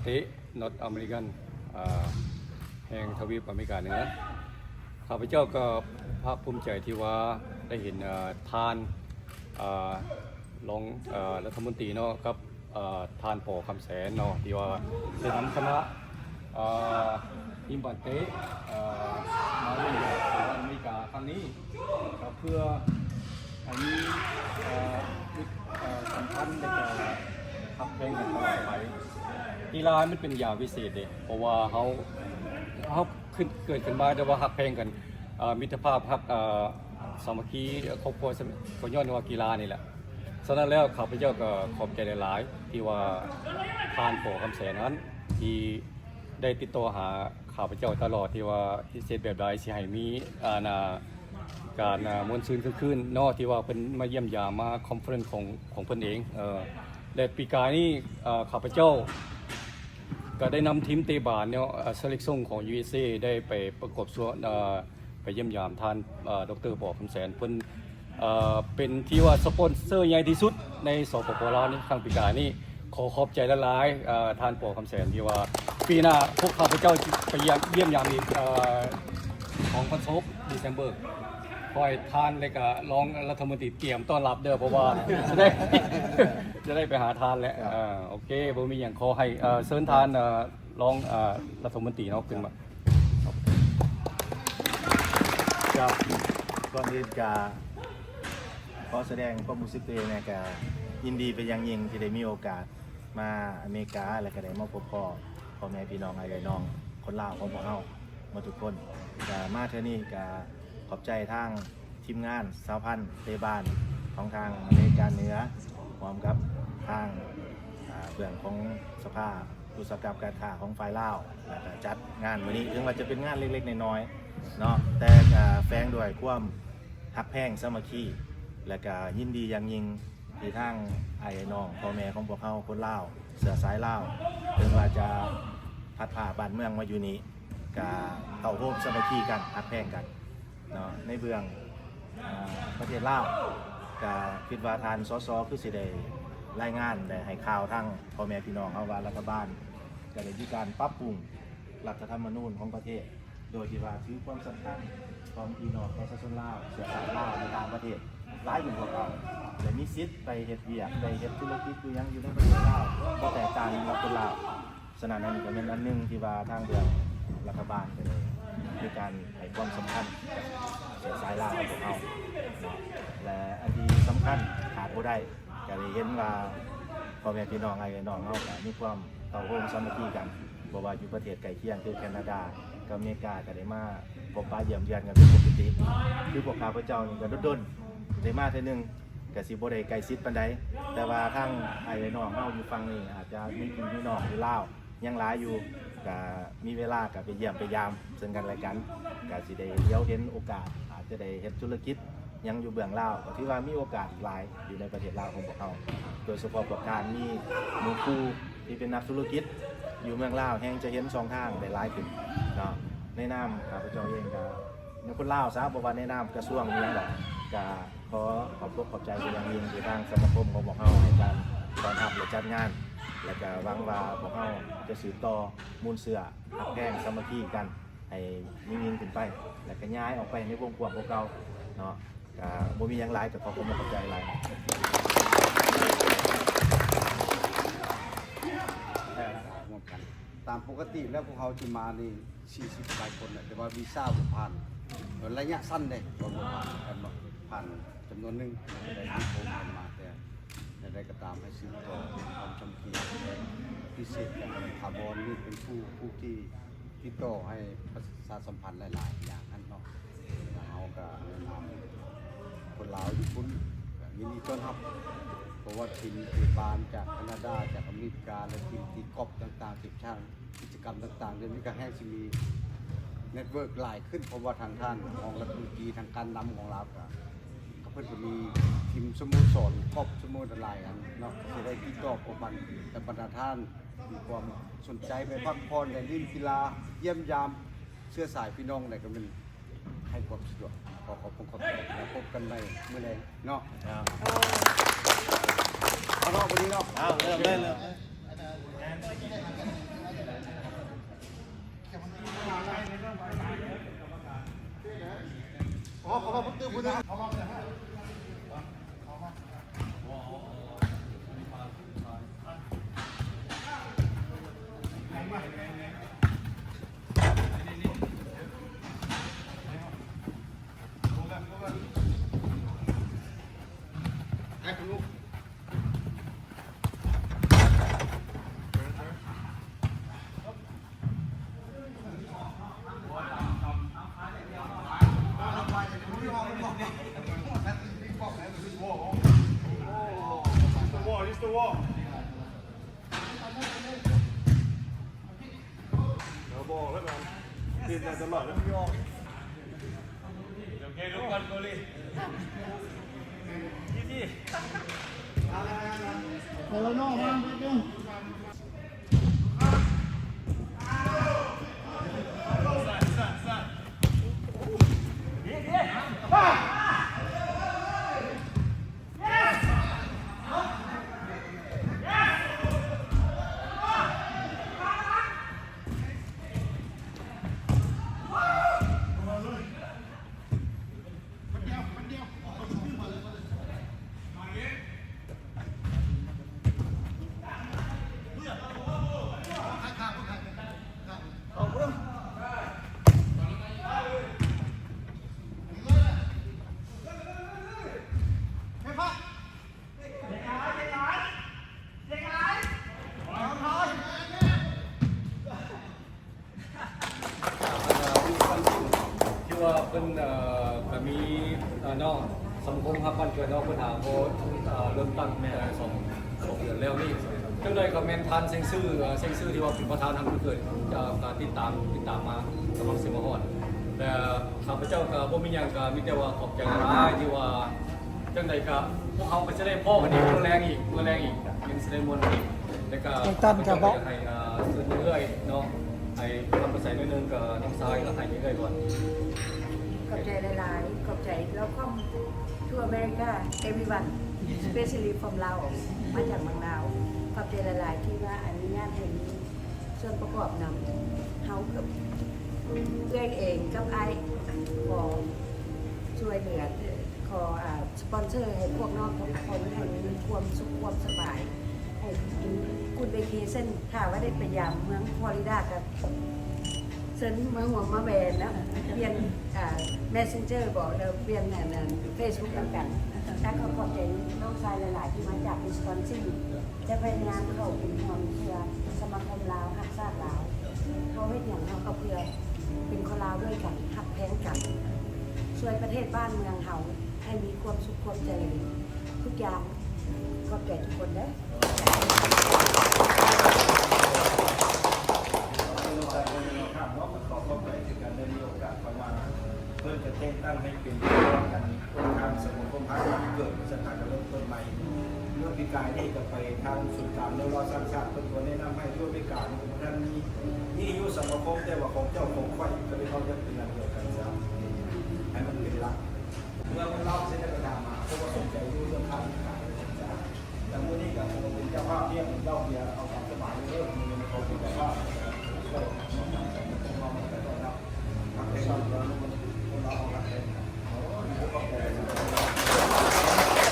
ເຕະ North American ເອີ ແຫ່ງທະວີບອາເມລິກາເໜືອ. ຂ້າພະເຈົ້າກໍພາກພູມໃຈທີ່ວ່າໄດ້ເຫັນ ເອີ ທ່ານ ເອີ ຮອງ ເອີ ລັດຖະມົນຕີເນາະ ກັບ ເອີ ທ່ານ ປໍ ຄຳແສນເນາະ ທີ່ວ່າໄດ້ນຳຄະນະ ເອີ ທີມບານເຕະ ເອີ ມາເບິ່ງທີ່ສະຫະລັດອາເມລິກາຄັ້ງນີ້ ກໍເພື່ອໃຫ້ມີ ເອີ ມິດ ເອີ ສຳພັນ ແລະ ກໍຮັກແພງກັນຕະຫຼອດໄປ. ກິລາມັນເປັນຢາວິເສດເດ້ ເພາະວ່າເຮົາ ເຮົາຂຶ້ນ ເກີດຂຶ້ນມາ ແຕ່ວ່າຮັກແພງກັນ ເອີ ມິດຕະພາບ ຮັກ ເອີ ສາມັກຄີ ຄອບຄົວ ກໍຍ້ອນວ່າກິລານີ້ແຫຼະ. ສະນັ້ນແລ້ວ ຂ້າພະເຈົ້າກໍຂອບໃຈຫຼາຍໆ ທີ່ວ່າທ່ານ ປໍ ຄຳແສນນັ້ນ ທີ່ໄດ້ຕິດຕໍ່ຫາຂ້າພະເຈົ້າຕະຫຼອດ ທີ່ວ່າຊິເຮັດແບບໃດ ຊິໃຫ້ມີ ອ່າ ນາ ການ ອ່າ ມ່ວນຊື່ນຄຶກຄື້ນເນາະ ທີ່ວ່າເພິ່ນມາຢ້ຽມຢາມ ມາຄອນເຟີເຣັນຂອງ ຂອງເພິ່ນເອງ. ເອີ ແລະ ປີກາຍນີ້ ເອີ ຂ້າພະເຈົ້າກໍໄດ້ນຳທີມເຕະບານເນາະ ເອີ ເຊເລັກຊົນຂອງ ຢູເອສເອ ໄດ້ໄປປະກອບສ່ວນ ເອີ ໄປຢ້ຽມຢາມທ່ານ ເອີ ດອກເຕີ ປໍ ຄຳແສນ ເພິ່ນ ເອີ ເປັນທີ່ວ່າສະປອນເຊີໃຫຍ່ທີ່ສຸດໃນ ສປປ ລາວ ໃນຄັ້ງປີກາຍນີ້. ຂໍຂອບໃຈຫຼາຍໆ ເອີ ທ່ານ ປໍ ຄຳແສນ ທີ່ວ່າປີໜ້າພວກຂ້າພະເຈົ້າຊິໄປຢ້ຽມ ຢ້ຽມຢາມອີກ ເອີ ສອງພັນຊາວຫົກ December. ຂໍໃຫ້ທ່ານ ແລະ ກະຮອງລັດຖະມົນຕີຕຽມຕ້ອນຮັບເດີ ເພາະວ່າຈະໄດ້ ຈະໄດ້ໄປຫາທ່ານແຫຼະ. ເອີ ໂອເຄ ບໍ່ມີຫຍັງ ຂໍໃຫ້ ເອີ ເຊີນທ່ານ ເອີ ຮອງ ເອີ ລັດຖະມົນຕີເນາະ ຂຶ້ນມາ. ຄຣັບ ກ່ອນອື່ນກະຂໍສະແດງຄວາມຮູ້ສຶກຕົວເອງແດ່ ກະຍິນດີເປັນຢ່າງຍິ່ງທີ່ໄດ້ມີໂອກາດມາອາເມລິກາ ແລະ ກະໄດ້ມາພົບພໍ້ພໍ່ແມ່ພີ່ນ້ອງ ອ້າຍເອື້ອຍນ້ອງຄົນລາວຂອງພວກເຮົາໝົດທຸກຄົນ. ກະມາເທື່ອນີ້ກະຂອບໃຈທາງທີມງານສະຫະພັນເຕະບານຂອງທາງອາເມລິກາເໜືອ ພ້ອມກັບທາງ ອ່າ ເບື້ອງຂອງສະພາ ອຸດສາຫະກຳການຄ້າຂອງຝ່າຍລາວ ແລ້ວກະຈັດງານມື້ນີ້ ເຖິງວ່າຈະເປັນງານເລັກໆນ້ອຍໆເນາະ ແຕ່ກະແຝງດ້ວຍຄວາມຮັກແພງສາມັກຄີ ແລ້ວກະຍິນດີຢ່າງຍິ່ງທີ່ທາງອ້າຍນ້ອງພໍ່ແມ່ຂອງພວກເຮົາຄົນລາວ ເຊື້ອສາຍລາວ ເຖິງວ່າຈະພັດພາກບ້ານເມືອງມາຢູ່ນີ້ ກະເຕົ້າໂຮມສາມັກຄີກັນ ຮັກແພງກັນ ເນາະ ໃນເບື້ອງ ເອີ ປະເທດລາວ ກະຄິດວ່າທ່ານ ສສ ຄືຊິໄດ້ລາຍງານ ໄດ້ໃຫ້ຂ່າວທາງພໍ່ແມ່ພີ່ນ້ອງເຮົາວ່າ ລັດຖະບານກະໄດ້ມີການປັບປຸງລັດຖະທຳມະນູນຂອງປະເທດ ໂດຍທີ່ວ່າຖືຄວາມສຳຄັນຂອງພີ່ນ້ອງປະຊາຊົນລາວ ເຊື້ອຊາດລາວຢູ່ຕ່າງປະເທດຫຼາຍຂຶ້ນກວ່າເກົ່າ ແລະ ມີສິດໄປເຮັດວຽກ ໄປເຮັດທຸລະກິດຢູ່ຫຍັງຢູ່ໃນປະເທດລາວ ບໍ່ແຕກຕ່າງກັບຄົນລາວ. ສະນັ້ນ ອັນນີ້ກໍແມ່ນອັນໜຶ່ງທີ່ວ່າທາງເບື້ອງລັດຖະບານກໍໄດ້ມີການໃຫ້ຄວາມສຳຄັນກັບສາຍລາວຂອງພວກເຮົາເນາະ ແລະ ອັນທີ່ສຳຄັນຂາດບໍ່ໄດ້ ກໍໄດ້ເຫັນວ່າພໍ່ແມ່ພີ່ນ້ອງ ອ້າຍເອື້ອຍນ້ອງເຮົາກໍມີຄວາມເຕົ້າໂຮມສາມັກຄີກັນ ບໍ່ວ່າຢູ່ປະເທດໃກ້ຄຽງຄືແຄນາດາກັບອາເມລິກາ ກໍໄດ້ມາພົບປະຢ້ຽມຢາມກັນເປັນປົກກະຕິ ຄືພວກຂ້າພະເຈົ້ານີ້ກໍດົນໆໄດ້ມາເທື່ອໜຶ່ງ ກໍຊິບໍ່ໄດ້ໃກ້ຊິດປານໃດ ແຕ່ວ່າທາງອ້າຍເອື້ອຍນ້ອງເຮົາຢູ່ຝັ່ງນີ້ ອາດຈະມີພີ່ມີນ້ອງຢູ່ລາວ ຍັງຫຼາຍຢູ່ ກະມີເວລາກະໄປຢ້ຽມໄປຢາມເຊິ່ງກັນແລະກັນ ກະຊິໄດ້ຫຼຽວເຫັນໂອກາດ ອາດຈະໄດ້ເຮັດທຸລະກິດຫຍັງຢູ່ເບື້ອງລາວ ກະຖືວ່າມີໂອກາດອີກຫຼາຍຢູ່ໃນປະເທດລາວຂອງພວກເຮົາ ໂດຍສະເພາະພວກທ່ານມີໝູ່ຄູ່ທີ່ເປັນນັກທຸລະກິດຢູ່ເມືອງລາວ ແຮ່ງຈະເຫັນຊ່ອງທາງໄດ້ຫຼາຍຂຶ້ນເນາະ. ໃນນາມຂ້າພະເຈົ້າເອງກະ ໃນຄົນລາວຊະ ບໍ່ວ່າໃນນາມກະຊວງອີ່ຫຍັງດອກ ກະຂໍຂອບອົກຂອບໃຈເປັນຢ່າງຍິ່ງທີ່ທາງສະມາຄົມຂອງພວກເຮົາໃຫ້ການຕ້ອນຮັບ ແລະ ຈັດງານ ແລະ ກະຫວັງວ່າພວກເຮົາຈະສືບຕໍ່ມູນເຊື້ອຮັກແພງສາມັກຄີກັນໃຫ້ຍິ່ງໆຂຶ້ນໄປ ແລະ ຂະຫຍາຍອອກໄປໃນວົງກວ້າງກວ່າເກົ່າເນາະ. ກະບໍ່ມີຫຍັງຫຼາຍ ກະຂໍຂອບອົກຂອບໃຈຫຼາຍ. ຕາມປົກກະຕິແລ້ວພວກເຮົາຊິມານີ້ ສີ່ສິບປາຍຄົນແຫຼະ ແຕ່ວ່າວີຊາບໍ່ຜ່ານ ໄລຍະສັ້ນເດ້ ບໍ່ຜ່ານກັນເນາະ ຜ່ານຈຳນວນໜຶ່ງ ໄດ້ມີໂຄງກັນມາ ແຕ່ໃດໆກໍຕາມ ໃຫ້ສືບຕໍ່ຄວາມສາມັກຄີ ພິເສດກັນ ຖາວອນນີ້ເປັນຜູ້ ຜູ້ທີ່ຕິດຕໍ່ໃຫ້ປະຊາສຳພັນຫຼາຍໆຢ່າງຫັ້ນເນາະ ແລ້ວເຮົາກໍແນະນຳຄົນລາວຢູ່ພຸ້ນ ກໍຍິນດີຕ້ອນຮັບ ເພາະວ່າທີມເຕະບານຈາກການາດາ ຈາກອາເມລິກາ ແລະ ທີມຕີກອບຕ່າງໆ ທີມຊາດ ກິດຈະກຳຕ່າງໆ ດຽວນີ້ກໍແຮ່ງຊິມີເນັດເວີກຫຼາຍຂຶ້ນ ເພາະວ່າທາງທ່ານຮອງລັດຖະມົນຕີ ທາງການນຳຂອງລາວກໍ ກໍເພິ່ນກໍມີທີມສະໂມສອນ ຄອບສະໂມສອນຫຼາຍອັນເນາະ ກໍຊິໄດ້ຕິດຕໍ່ພົວພັນ ແຕ່ບັນດາທ່ານມີຄວາມສົນໃຈໄປພັກຜ່ອນ ໄດ້ຫຼິ້ນກິລາ ຢ້ຽມຢາມເຊື້ອສາຍພີ່ນ້ອງໃດກໍແມ່ນ ໃຫ້ຄວາມສະດວກ. ຂໍຂອບຄຸນຂອບໃຈ ແລ້ວພົບກັນໃໝ່ມື້ແລງເນາະ. ເອົາເນາະ ມື້ນີ້ເນາະ ເອົາ ເລີ່ມເລີຍ ເລີ່ມເລີຍ. เดี๋ยวบอกแล้วกัน เปลี่ยนใจตลอดแล้ว โอเค ลุกก่อน โกลี ยี่สิบ เออ นอกมา ທີ່ວ່າເພິ່ນ ເອີ ກໍມີ ເອີ ເນາະ ສະມາຄົມຮັກບ້ານເກີດເນາະ ເພິ່ນຫາກໍ ເອີ ເລີ່ມຕັ້ງ ແມ່ນ ເອີ ສອງ ສອງເດືອນແລ້ວນີ້ ຈັງໃດກໍແມ່ນທ່ານເສັງຊື່ ເອີ ເສັງຊື່ທີ່ວ່າເປັນປະທານຮັກບ້ານເກີດ ເອີ ກໍຕິດຕາມ ຕິດຕາມມາ ກຳລັງຊິມາຮອດ ແຕ່ຂ້າພະເຈົ້າກໍບໍ່ມີຫຍັງ ກໍມີແຕ່ວ່າຂອບໃຈຫຼາຍໆ ທີ່ວ່າ ຈັ່ງໃດກໍພວກເຮົາກໍຈະໄດ້ພໍ້ກັນອີກມື້ແລງອີກ ມື້ແລງອີກ ຍັງຊິໄດ້ມ່ວນກັນອີກ ແລ້ວກໍ ເອີ ເຊີນເອື້ອຍເນາະ ໃຫ້ຄຳປາສາໜ້ອຍໜຶ່ງ ກໍນ້ອງຊາຍກໍໃຫ້ເອື້ອຍກ່ອນ. ຂອບໃຈຫຼາຍໆ ຂອບໃຈ Welcome to America everyone, especially from Laos ມາຈາກເມືອງລາວ. ຂອບໃຈຫຼາຍໆ ທີ່ວ່າອະນຸຍາດໃຫ້ມີ ສ່ວນປະກອບນຳ ເຮົາກັບເອື້ອຍເອງກັບອ້າຍ ຂໍຊ່ວຍເຫຼືອ ຂໍ ອ່າ ສະປອນເຊີໃຫ້ພວກນ້ອງທຸກຄົນ ໃຫ້ມີຄວາມສຸກຄວາມສະບາຍ ໃຫ້ Good Vacation. ຖ້າວ່າໄດ້ໄປຢາມເມືອງຟລໍຣິດາກໍເຊີນມາຮ່ວມມາແວ່ນະ ປ່ຽນ ອ່າ Messenger ບໍ ແລ້ວປ່ຽນອັນນັ້ນ Facebook ນຳກັນ. ກໍຂໍຂອບໃຈນ້ອງຊາຍຫຼາຍໆ ທີ່ມາຈາກ Wisconsin ຈະພະຍາຍາມເຂົ້າເປັນຮ່ວມເພື່ອສະມາຄົມລາວຮັກຊາດລາວ. ເຮົາເຮັດຫຍັງເຮົາກໍເພື່ອເປັນຄົນລາວດ້ວຍກັນ ຮັກແພງກັນ ຊ່ວຍປະເທດບ້ານເມືອງເຮົາໃຫ້ມີຄວາມສຸກຄວາມຈະເລີນທຸກຢ່າງ. ຂອບໃຈທຸກຄົນເດີ. ເນາະ ກໍຂໍຂອບໃຈຄືກັນ ໄດ້ມີໂອກາດເຂົ້າມາ ເພິ່ນຈະແຕ່ງຕັ້ງໃຫ້ເປັນປະທານ ປະທານສະມາຄົມຮັກບ້ານເກີດ ສະຖານການເລີ່ມຕົ້ນໃໝ່. ເມື່ອປີກາຍນີ້ກໍໄປທາງສູນກາງເລື່ອງລາວສ້າງຊາດ ເພິ່ນກໍແນະນຳໃຫ້ຢູ່ອາເມລິການີ້ບໍ່ທັນມີ ມີຢູ່ສະມາຄົມ ແຕ່ວ່າຂອງເຈົ້າຂອງຂ້ອຍ ກໍເລີຍເຮົາຈະເປັນອັນດຽວກັນຊະ ໃຫ້ມັນເປັນຫຼັກ. ເມື່ອເພິ່ນເລົ່າເສັດແລ້ວກໍຖາມມາ ເພາະວ່າສົນໃຈຢູ່ເລື່ອງຄ້າຂາຍ ແລ້ວມື້ນີ້ກໍເປັນເຈົ້າພາບ ເຮັດເຫຼົ້າເບຍ ເອົາຕາມສະບາຍເລີຍ ມື້ນີ້ເຂົາເປັນເຈົ້າພາບ ກໍຕ້ອງຮັກແພງກັນ ຕ້ອງຮັກແພງກັນ ສຳລັບ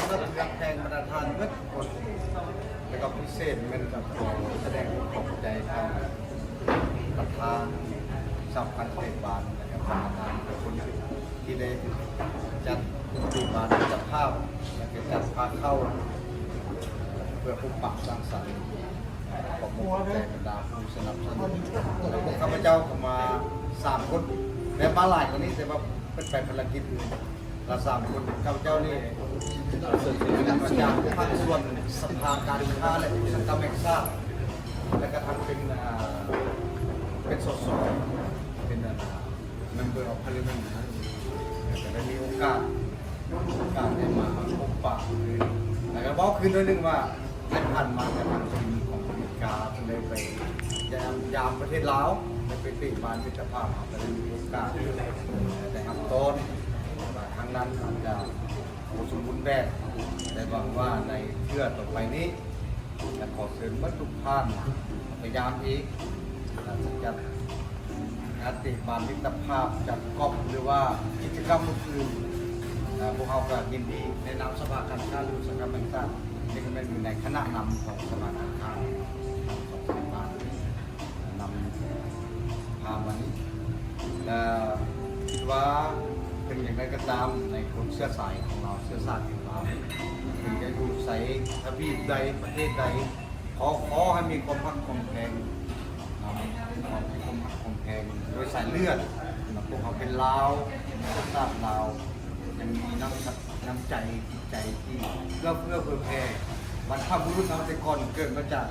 ເລື່ອງແພງບັນດາທ່ານເບິດທຸກຄົນ ແລ້ວກໍພິເສດແມ່ນກໍຂໍສະແດງຄວາມຂອບໃຈທາງ ປະທານສະຫະພັນເຕະບານ ແລະ ກະປະທານທຸກຄົນທີ່ໄດ້ຈັດເຕະບານເປັນເຈົ້າພາບ ແລະ ກະຈັດພາເຂົ້າ ເພື່ອພົບປະສັງສັນ. ຂອບຄຸນຂອບໃຈບັນດາຜູ້ສະໜັບສະໜູນ ແລະ ພວກຂ້າພະເຈົ້າກໍມາສາມຄົນ ແມ່ນມາຫຼາຍກວ່ານີ້ ແຕ່ວ່າເພິ່ນໄປພາລະກິດອື່ນ. ລະສາມຄົນ ເຈົ້າ ເຈົ້ານີ້ ເປັນປະທານພາກສ່ວນສະພາການຄ້າ ແລະ ອຸດສາຫະກຳແຫ່ງຊາດ ແລະ ກະທັງເປັນ ອ່າ ເປັນ ສສ ເປັນ ອ່າ Member of Parliament ນະ ກະໄດ້ມີໂອກາດ ໂອກາດໄດ້ມາພົບປະ ແລະ ກະເວົ້າຄືນໜ້ອຍໜຶ່ງວ່າ ໃນຜ່ານມາກະທາງທີມຂອງອາເມລິກາເພິ່ນໄດ້ໄປຢາມ ຢາມປະເທດລາວ ໄດ້ໄປເຕະບານເປັນເຈົ້າພາບ ເຮົາກະໄດ້ມີໂອກາດໄດ້ຮັບຕ້ອນ ວ່າທາງນັ້ນອາດຈະບໍ່ສົມບູນແບບ ແຕ່ຫວັງວ່າໃນເທື່ອຕໍ່ໄປນີ້ ແລະ ຂໍເຊີນເບິດທຸກທ່ານພະຍາຍາມອີກ ອາດຈະຈັດ ການເຕະບານມິດຕະພາບ ຈັດກອບ ຫຼືວ່າກິດຈະກຳອື່ນໆ ເອີ່ ພວກເຮົາກໍຍິນດີ ໃນນາມສະພາການຄ້າ ຫຼື ອຸດສາຫະກຳແຫ່ງຊາດ ເຊິ່ງແມ່ນຢູ່ໃນຄະນະນຳຂອງສະພາການຄ້າ ຂອງສອງສະພາ ນຳພາມານີ້ ແລະ ຄິດວ່າເຖິງຢ່າງໃດກໍຕາມ ໃນຄົນເຊື້ອສາຍຂອງລາວ ເຊື້ອຊາດຂອງລາວ ເຖິງຈະຢູ່ໃສ ທະວີບໃດ ປະເທດໃດ ຂໍ ຂໍໃຫ້ມີຄວາມຮັກຄວາມແພງ ເນາະ ຂໍໃຫ້ມີຄວາມຮັກຄວາມແພງໂດຍສາຍເລືອດ ເນາະ ພວກເຮົາເປັນລາວ ເຊື້ອຊາດລາວ ຍັງມີນ້ຳ ນ້ຳໃຈ ຈິດໃຈທີ່ເອື້ອເຟື້ອເຜື່ອແຜ່ ບັນພະບຸລຸດເຮົາແຕ່ກ່ອນເກີດມາຈາກ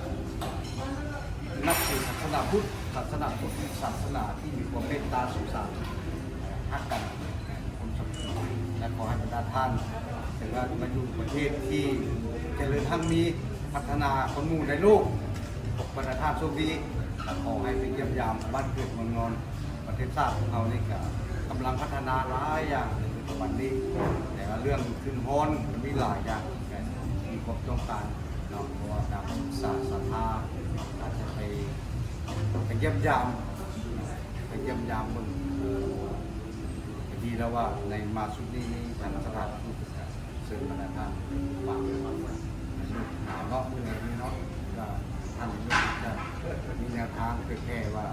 ນັບຖືສາສະໜາພຸດ ສາສະໜາພຸດ ສາສະໜາທີ່ມີຄວາມເມດຕາສົງສານ ຮັກກັນ ຄົນສຳຄັນ ແລະ ຂໍໃຫ້ບັນດາທ່ານ ເຖິງວ່າມາຢູ່ປະເທດທີ່ຈະເລີນຮັ່ງມີ ພັດທະນາກວ່າໝູ່ໃນໂລກ ຂໍໃຫ້ບັນດາທ່ານໂຊກດີ ແລະ ຂໍໃຫ້ໄປຢ້ຽມຢາມບ້ານເກີດເມືອງນອນ ປະເທດຊາດຂອງເຮົານີ້ກະກຳລັງພັດທະນາຫຼາຍຢ່າງໃນປັດຈຸບັນນີ້ ແຕ່ວ່າເລື່ອງທຶນຮອນກໍມີຫຼາຍຢ່າງ ມີຄວາມຕ້ອງການເນາະ ເພາະວ່າການສຶກສາສັດທາ ອາດຈະໄປ ໄປຢ້ຽມຢາມ ໄປຢ້ຽມຢາມເບິ່ງ ເອີ ກໍດີແລ້ວວ່າໃນມາຊຸດນີ້ມີທາງສະຖານທູດ ເຊີນບັນດາທ່ານຝາກໄວ້ວ່າ ເນາະ ມື້ນີ້ເນາະ ກໍທ່ານຈະມີແນວທາງເຜີຍແຜ່ວ່າ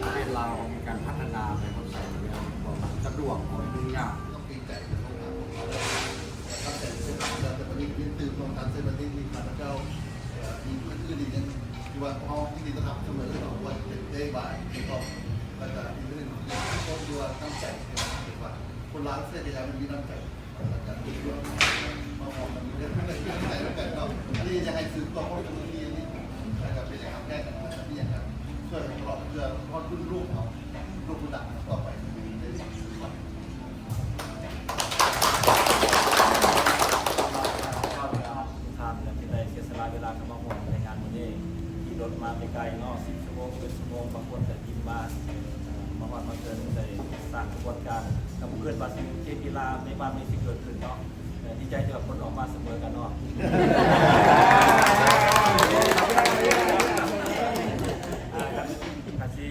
ປະເທດລາວເຮົາມີການພັດທະນາໄປຮອດໃສແລ້ວ ຄວາມສະດວກ ຄວາມຫຍຸ້ງຍາກ ຕ້ອງເກງໃຈເພິ່ນ ຕ້ອງຖາມເຂົາເຈົ້າ ແຕ່ຕັ້ງໃຈເຮັດງານແລ້ວ ແຕ່ບັດນີ້ເຮັດຕື່ມ ຕ້ອງການໃຊ້ບັດນີ້ທີ່ຂ້າພະເຈົ້າ ເອີ ມີເພື່ອນອື່ນອີກ ຍັງ ທີ່ວ່າພວກເຮົາຍິນດີຕ້ອນຮັບສະເໝີເນາະ ບໍ່ວ່າຈະເປັນເດບາຍ ທີ່ເຮົາ ແລ້ວກໍອື່ນໆ ຄົນທີ່ວ່າຕັ້ງໃຈ ທີ່ວ່າຄົນລາວເສຍກໍຢ່າມັນມີນ້ຳໃຈ ແລ້ວກໍທຸກຄົນມາພ້ອມກັນ ມີແຮງໃຈນຳກັນເນາະ ອັນນີ້ຢາກໃຫ້ສືບຕໍ່ຄວາມສາມັກຄີອັນນີ້ ແລ້ວກໍເປັນແຮງແຮງໃນການທີ່ຢາກຈະຊ່ວຍກັນຕະຫຼອດ ເພື່ອຮອດລຸ້ນລູກເຮົາ ລູກບຸດຫຼານເຮົາຕໍ່ໄປ ໃນອະນາຄົດ. ທ່ານທີ່ໄດ້ເສຍສະຫຼະເວລາເຂົ້າມາຮ່ວມໃນງານມື້ນີ້ ຂີ່ລົດມາແຕ່ໄກເນາະ ສິບຊົ່ວໂມງ ສິບເອັດຊົ່ວໂມງ ບາງຄົນກໍບິນມາ ເອີ ມາຮອດມາເຖິງ ໄດ້ສ້າງຂະບວນການ ກໍບໍ່ຄິດວ່າຊິເຮັດເວລາໃນບາດນີ້ຊິເກີດຂຶ້ນເນາະ ເອີ ດີໃຈທີ່ວ່າຄົນອອກມາສະເໝີກັນເນາະ ກະຊິ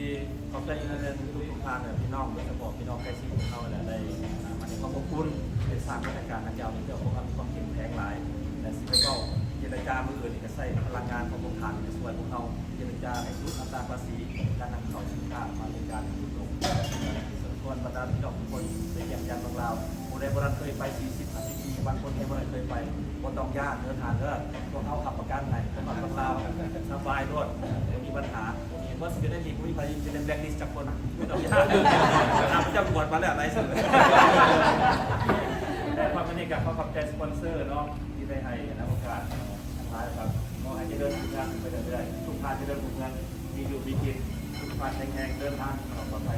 ຂອບໃຈອີກເທື່ອໜຶ່ງທຸກໆທ່ານ ແລະ ພີ່ນ້ອງ ໂດຍສະເພາະພີ່ນ້ອງໃກ້ຊິດຂອງເຮົາແຫຼະ ໄດ້ ອ່າ ມາໃຫ້ຄວາມອົບອຸ່ນ ໄດ້ສ້າງບັນຍາກາດໃຫ້ເຈົ້າ ເຈົ້າພວກເຮົາມີຄວາມເຂັ້ມແຂງຫຼາຍ ແລະ ຊິໄປເວົ້າເຈລະຈາມື້ອື່ນນີ້ ກໍໃຊ້ພະລັງງານຂອງພວກທ່ານ ຈະຊ່ວຍພວກເຮົາເຈລະຈາໃຫ້ຫຼຸດອັດຕາພາສີ ການນຳເຂົ້າສິນຄ້າມາເປັນການຫຼຸດລົງ. ສ່ວນບັນດາພີ່ນ້ອງທຸກຄົນ ໄປຢ້ຽມຢາມເມືອງລາວ ຜູ້ໃດບໍ່ທັນເຄີຍໄປ ສີ່ສິບ ຫ້າສິບປີ ບາງຄົນທີ່ບໍ່ໄດ້ເຄີຍໄປ ບໍ່ຕ້ອງຢ້ານເດີທ່ານເດີ ພວກເຮົາຮັບປະກັນໃຫ້ ຄົນມາເມືອງລາວສະບາຍໂລດ ບໍ່ມີບັນຫາ ບໍ່ມີ ບໍ່ຊິເປັນໄດ້ນີ້ ບໍ່ມີໃຜຢູ່ໃນແບລັກລິສຈັກຄົນ ບໍ່ຕ້ອງຢ້ານ ຂ້າພະເຈົ້າກວດມາແລ້ວຫຼາຍຊື່ ແລະ ພາບນີ້ກໍຂໍຂອບໃຈສະປອນເຊີເນາະ ທີ່ໄດ້ໃຫ້ອະໂອກາດ ຫຼາຍໆ ຂໍໃຫ້ຈະເລີນຮຸ່ງເຮືອງໄປເລື້ອຍໆ ທຸກທ່ານຈະເລີນຮຸ່ງເຮືອງ ມີຢູ່ມີກິນ ສຸຂະພາບແຂງແຮງ ເດີນທາງປອດໄພ.